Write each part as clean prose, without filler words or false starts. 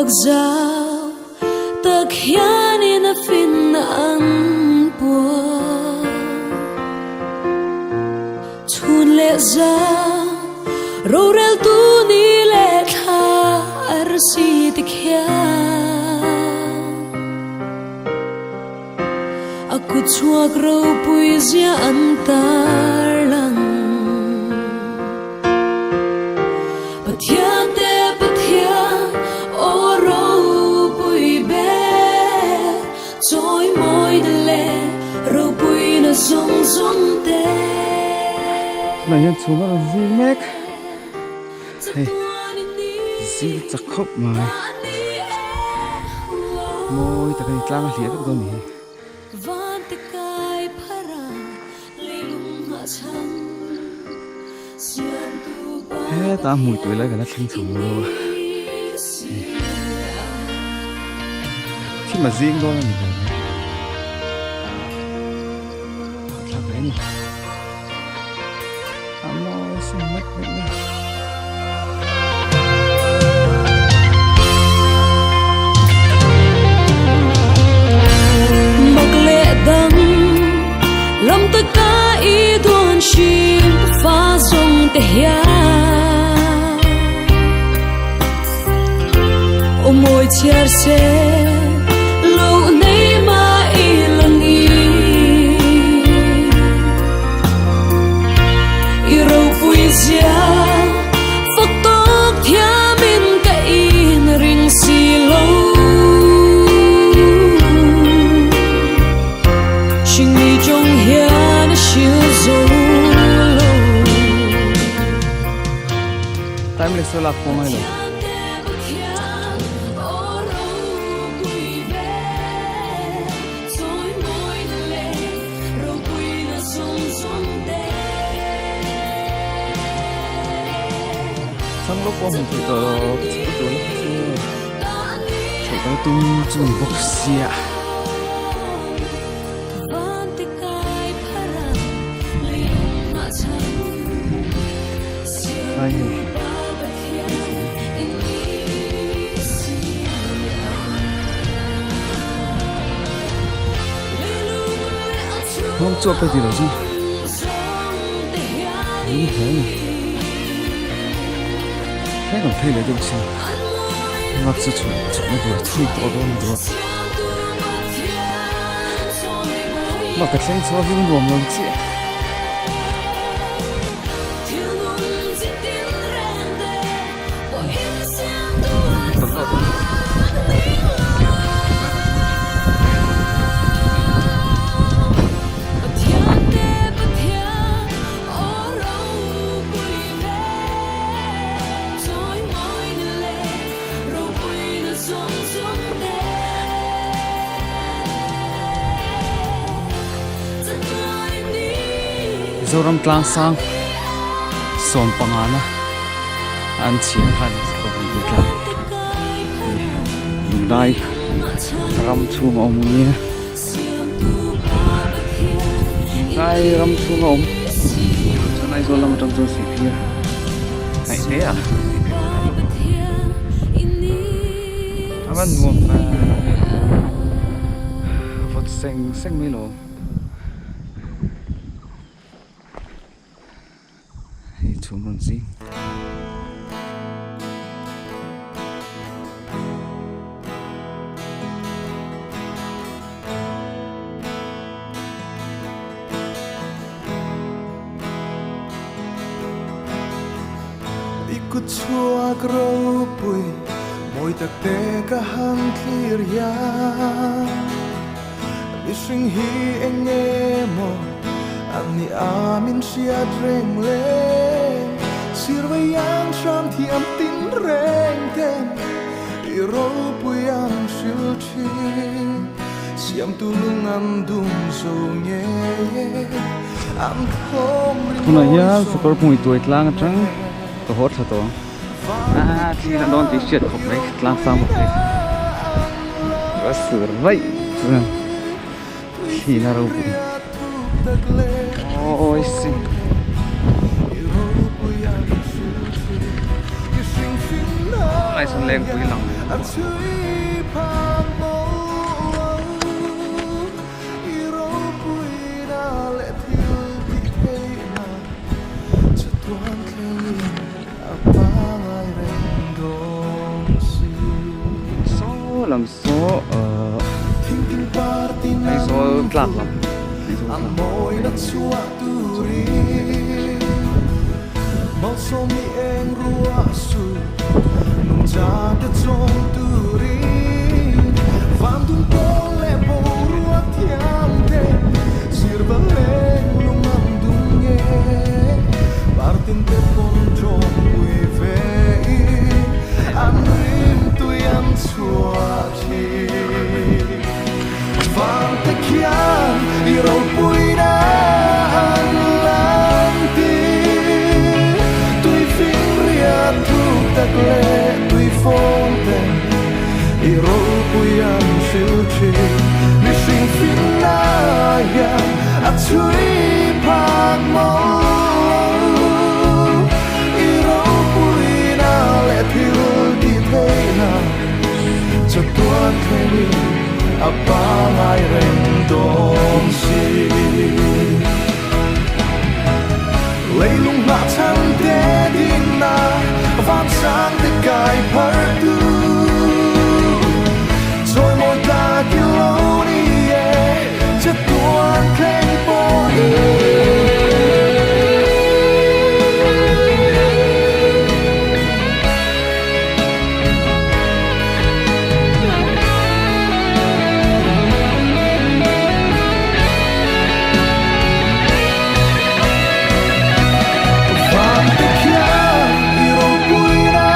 Zau tak hianin a finna an puang. Chhun leh zang roreltu ni leh thla arsi ti khian a kut chhuak ropui zia an tarlang. Pathian te Pathian aw ropui ber chawi mawina leh ropuina zawng zawng te. Tunah hian chhum a rawn zing mek hei zing chak khawp mai mawi tak a ni tlang a hliah vek dawn a ni hi. Heta hmui tui lai kan la thleng chho lo a thim a zing dawn a ni ber mai thlak hle a ni a mawi sin mek mek mai. Mak leh dang lam taka i duan hrim fa zawng te hian aw mawi chhiar se lo nei ma i lang i i ropui zia fak tawk thiamin ka in ring si lo Hringmi chung hian a hril zo lo. Time leh saw lak pawh ngai lo. Chang lawk pawh hmu thei tawh lo ka chhuk tur lawk chu chhoh kan tum chu ni bawk sia. Lai hei. Hnawng chuap ka ti lo chu ni hle a ni tlem kan phei leh deuh sin ngak chu chhuk chhukna tur a thui tawh dawn a tura bak ka thleng chhuak hi nuam lo chiah. Zoram tlang sang sawmpangana an chhiar khan Lunglai ram chhung a awm nia Lunglai ram chhung a awm chuan Aizawl lam atang chuan Sihphir hnaih hle a a va nuam vawt seng seng mai lo. Hei chhum rawn zing. I kut chhuak ropui mawi tak te ka han thlir hian. Mihring hi eng nge maw an nih a min hriat reng le? Sirvei ang hram thiam tin reng ten i ropui an hril thin. Siamtu lung an dum zo nge an thawm ri Tunah mawi hian zawng sakawr hmui tuai tlang atang ka haw thla tawh ang. Ah thil a dawn tih hriat khawp mai tlang sang bawk thei a sur vaih chuan thli na ropui awi sin lai sawn lengpui lang. A chhui phak mawlh lo. I ropuina leh thil tih theihna chatuan thlengin a pangai reng dawn si. Saw lam saw ahh Aizawl tlak lam Aizawl tlak Vangte khian i ropuina an lan tir. Tui fingriat thuk tak leh tui fawng te i ropui an hril thin. Mihring finna hian a chhui phak maw? I ropuina leh thil tih theihna Chatuan thlengin a pangai reng dawn si. Leilung hnah chhan te dinna vansang te kai phar tu. Chawimawi tlak i lo ni e, chatuan thleng pawh hi. Vante khian i ropuina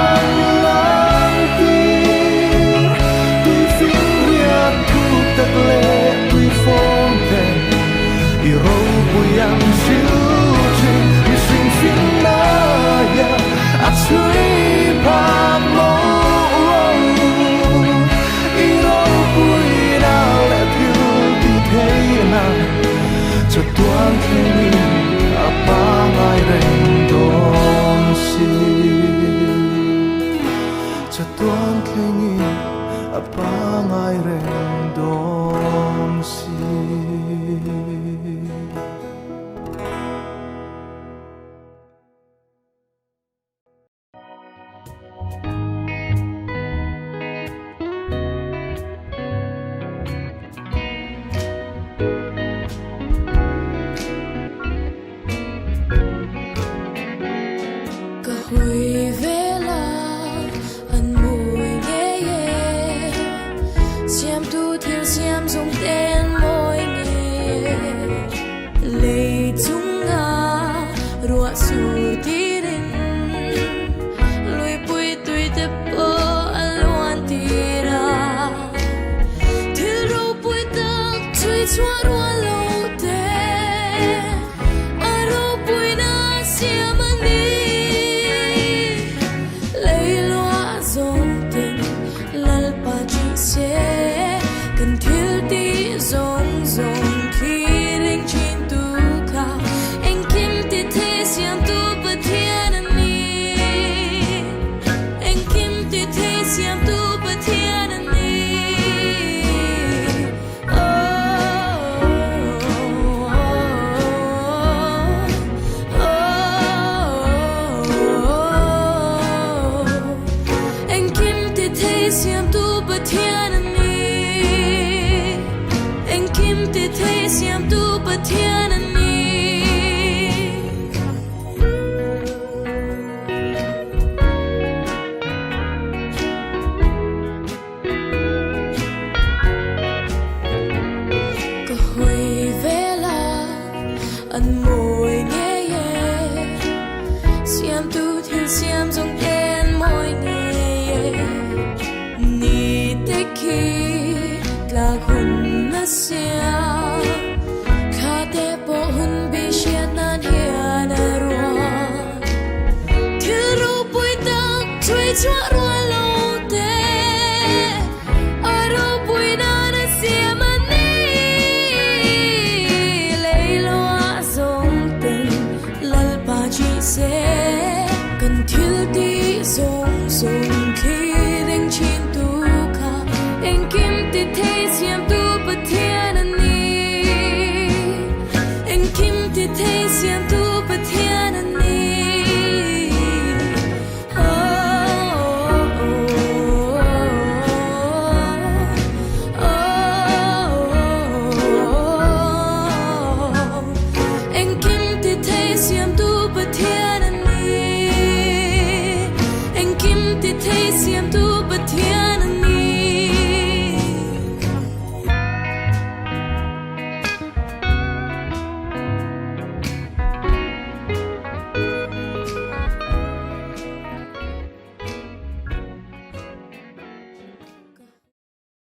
an lang tir. Tui fingriat thuk tak leh tui fawm te i ropui an hril thin. Mihring finna hian A chhui phak mawh lo, i ropuina leh thil tih theihna chatuan thlengin a pangai reng dawn si. Chatuan thlengin a pangai reng dawn si. Ka hawi vel a, an mawi ngei e. Siamtu thil siam zawng te an mawi ngei e. Lei chunga ruah sur tirin luipui tui te pawh a luan tir a. Thil ropui tak chhui chhuah rual lo te a ropuina siam a ni. Lei luah zawng ten Lalpa tih se kan thil tih zawng zawng khi ring thin tu kha engkim ti thei siam tu Pathian a ni. Engkim ti thei siam tu Pathian a ni. Engkim ti thei siamtu Pathian a ni. Engkim ti thei siamtu Pathian a ni. Ka hawi vel a, an mawi ngei e. Siamtu thil siam zawng te an mawi ngei e. Ni te khi tlak hun a siam, kha te pawh hun bi hriat nan hian a ruah. Thil ropui tak chhui chhuah rual lo te a ropui nan a siam a ni. Leiloah zawng ten Lalpa chi se kan thil tih zawng zawng thlir. siamtu Pathian a ni. Engkim ti thei siamtu Pathian a ni. Engkim ti thei siamtu Pathian.